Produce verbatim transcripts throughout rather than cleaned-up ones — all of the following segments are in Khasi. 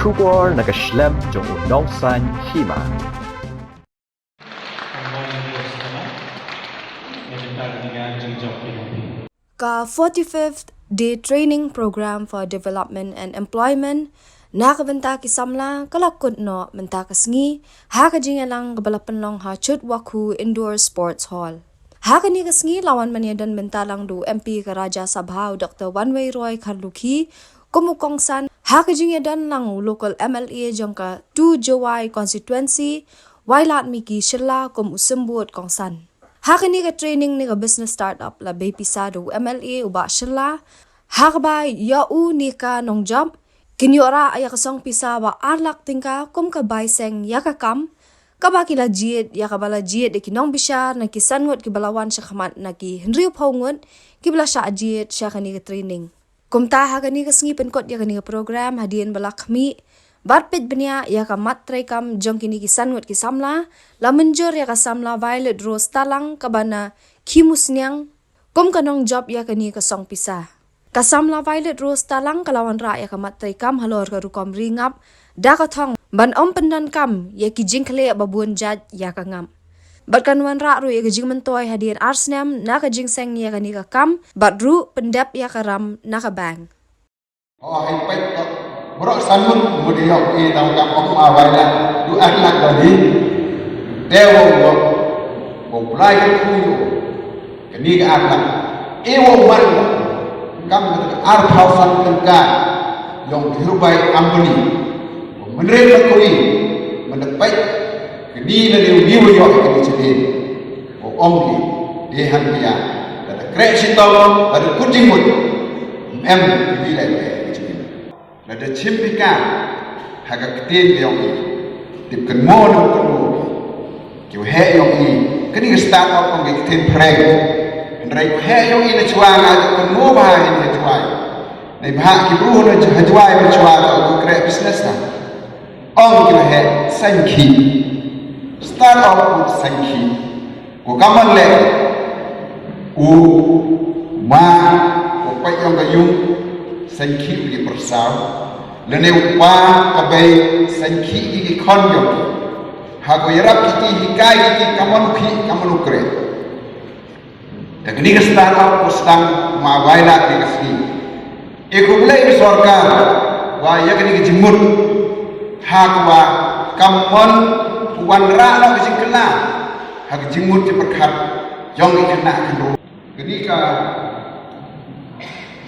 Khubor na ka shlem jong u nongsan hima. Ka forty-fifth Day Training Program for Development and Employment na ka bynta ki samla ka la kut noh mynta ka sngi ha ka jingïalang kaba la pynlong ha Chutwakhu Indoor Sports Hall. Ha kane ka sngi la wan ban ïadon bynta lang da u M P ka Rajya Sabha u Doctor Wanwei Roy Kharlukhi kum u kongsan, ha ka jingïadon lang u local M L A jong ka two Jowai constituency, Wailadmiki Shylla kum u symbud kongsan. Ha kane ka training ne ka business startup la bei pisa da u M L A u Bah Shylla, ha kaba ïa u ne ka nongjop kin ïoh rah ïa ka song pisa ba ar lak tyngka kum ka bai seng ïa ka kam kaba ki la jied, ïa kaba la jied da ki nongbishar na ki san ngut kiba la wan shakhmat na ki hynriewphew ngut kiba la shah jied sha kane ka training. Kumta ha kane ka sngi pynkut ïa kane ka program, hadien ba la khmih bad peit bniah ïa ka mat treikam jong kine ki san ngut ki samla, la mynjur ïa ka samla Violet Rose Talang kaba na Khimusniang kum ka nongjop ïa kane ka song pisa. Ka samla Violet Rose Talang ka la wanrah ïa ka mat treikam halor ka rukom ri ngap da ka thong ban ym pyndonkam ïa ki jingkhleh ba bun jait ïa ka ngap. Bad kan wanrah ruh ïa ka jingmyntoi hadien ar snem na ka jingseng ïa kane ka kam bad ruh pyndep ïa ka ram na ka bank. Oh, hai peit ka. Baroh san ngut mut ïoh i tang ka pom a wai la. Du ar lak ba di. Te wo wo. Wo blai ka khu yo. Kani ka ar lak. E wo man. Kam ka ar phaw san tyngka. Yong ki rubai ambani. Wo mynre ka kui. Mynda peit. Kani la ni ni wo ïoh kani chini. Ko ong ki, dei han pia, lada kreh shitom, lada kut jingmut, em, ki lai lai ki jingmut. Lada chim pika, ha ka ktien ki ong ki, tip kan mo na kan mo ki. Ki waheh ong ki, kani ka start up ong ki ktien phreng. Hynrei ki waheh ong ki na chwa nga tip kan mo ba ha ni na chwa. Nei ba ki bru na ha chwa na chwa ko kreh business na. Ong ki waheh sangki. Start up with sangki. Ko kaman le u ma ko pait yong ka yung sangki u ki persaw. Lane u pa ka bei sangki ki ki khon yong ki. Ha ko yarap ki ki hikai ki ki kaman u ki kaman u kre. Te kani ka start up ko sdang ma wai la kani ka sngi. E ko blei ka sorkar wa ïa kani ka jingmut ha ko wa kam mon ko wanrah noh ka jingkylla ha ka jingmut jingpyrkhat jong ki khynnah khynroo. Kani ka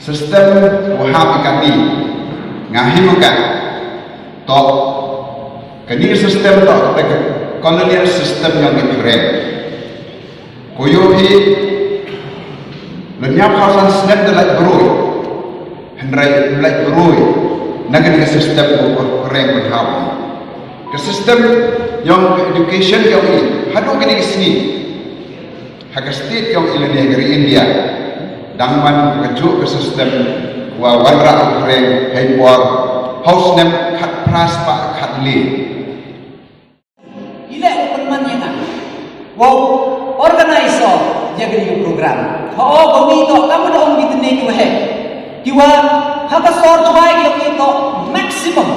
system wa hap ïa kani nga him ka to kani ka system to ka colonial system jong ki pyrem. Ko ïohi lynñiaw phaw san snem da lait broi. Hynrei lait broi na kane ka system ko ko reng ban hap. Ka system yong ka education yong i haduh kane ka sngi ha ka state yong i lane ka ri India. Dang man ka juk ka system wa wanrah u reng hai por phaw snem khat phra spah khat le. Ile u pynman ïa nga. Wow, organize o ïa kane ka program. Ho, ko ngi to kam da ong ki tne ki waheh. Ki wa ha ka sor chwai ki to maximum.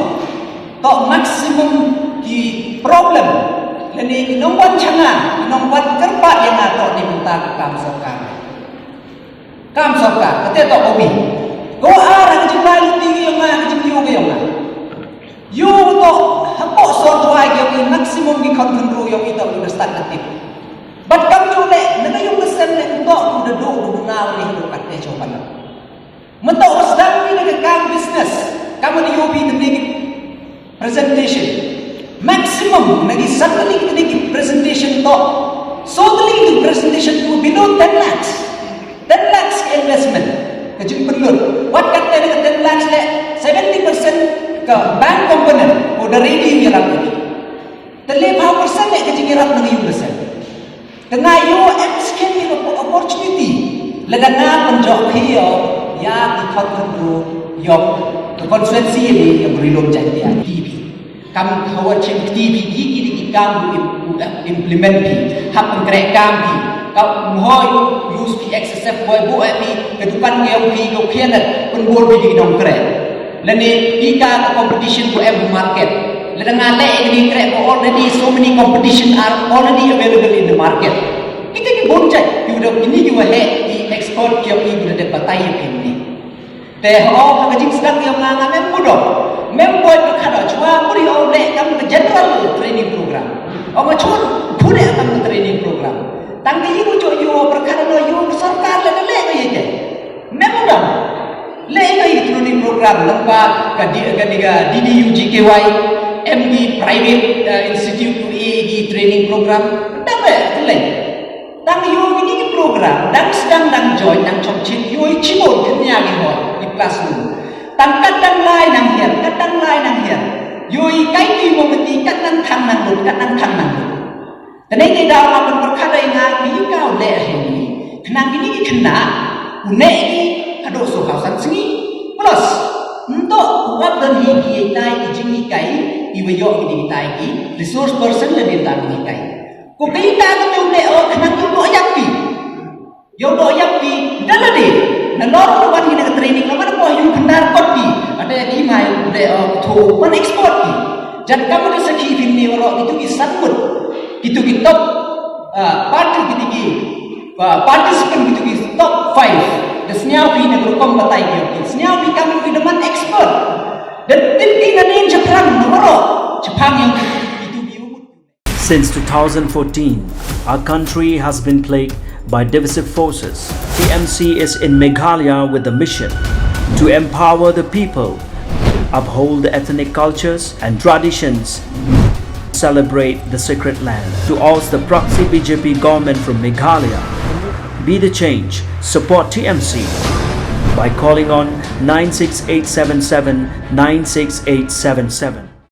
To maximum ki problem. Lane ki nongwan changa, ki nongwan kyrpad ïa nga to ni mynta ka kam sorkar. Kam sorkar, kate to ko mi. Ko ar ha ka jingbai luti ki yong nga, ha ka jingkiew ki yong nga. Yu to hapoh sor chwai ki yong i maximum ki khon khynroo yong i to u da stad ka tip. Bad kam ju le, na ka yung ka sem le to u da du u da na le u kat te chopan. Mynta u sdang ni na ka kam business, kam ni yu bi ni ki presentation. Maximum na ki suddenly ni ki presentation to. Suddenly ki presentation to below ten lakhs. Ten lakhs ka investment. Ka jingpynlut. Wat kat te na ka ten lakhs le seventy percent ka bank component ko da ready ïa la. Te le phaw percent le ka jingïarap na ka yung ka sem. Ka nga ïoh em skhem ïa ka opportunity. Lada nga pynjot phi ïoh ïa ki khon khynroo ïoh ka constituency ïa ka Ri Lum Jaiñtia T V. Kam khawa chim T V ki ki ki kam im- implement phi. Hap pynkreh kam phi. Ka mhoi use phi excessive boy boy phi. Ka dukan ka ïong phi ka khian pynbor phi ki nongkreh. Lane phi ka ka competition ko em market. Lada nga leh ïa kane ka treh ko already so many competition are already available in the market. Kita ki bun jait ki u da kini ki wa heh ki expert ki ong i u da dep batai ïa kini. Te ho ka ka jingsdang ïa nga nga mem budok. Mem boi ka khada chwa muri o leh kam ka general training program. O nga chun pule kam ka training program. Tang ka yu jo yu o perkara no yu sorkar leh leh ka ïa. Mem budok. Leh ïa ka training program lengpa ka di ka di ka D D U G K Y M D private uh, institute to A A D training program. Tang leh leh. Tang ïoh kini ki program dang sdang dang join dang chok chin ïoh i chibon kenya ki hor i classroom. Tang kat dang lai nang hiar kat dang lai nang hiar. Ïoh i kai ki mo mati kat nang thang nang lut kat nang thang nang lut. Tane te daw ma pun perkara nga ki ka u leh hi. Kena kini ki kena u leh ki kado so kau san sngi. Plus nto u ap don hi ki tai ki jing i kai i wa ïoh kini ki tai ki resource person le din dan i kai. Ko pei ta ka tu le o khna tu lo yak pi. Yo lo yak pi da la de. Na lo lo wan ni na training lo wan ko yu khnar kot pi. Ada di mai le o tu wan export pi. Jan kamu da sakhi pin ni ro itu ki satmut. Itu ki top uh, party kita ki uh, participant kita ki top five. Da sniaw pi na ko kom batai ki. Sniaw pi kamu ki deman expert. Dan tim ki na nin chapang na ro. Chapang yang itu ki umut. Since two thousand fourteen, our country has been plagued by divisive forces. T M C is in Meghalaya with the mission to empower the people, uphold the ethnic cultures and traditions, celebrate the sacred land. To oust the proxy B J P government from Meghalaya, be the change, support T M C by calling on nine six eight seven seven nine six eight seven seven.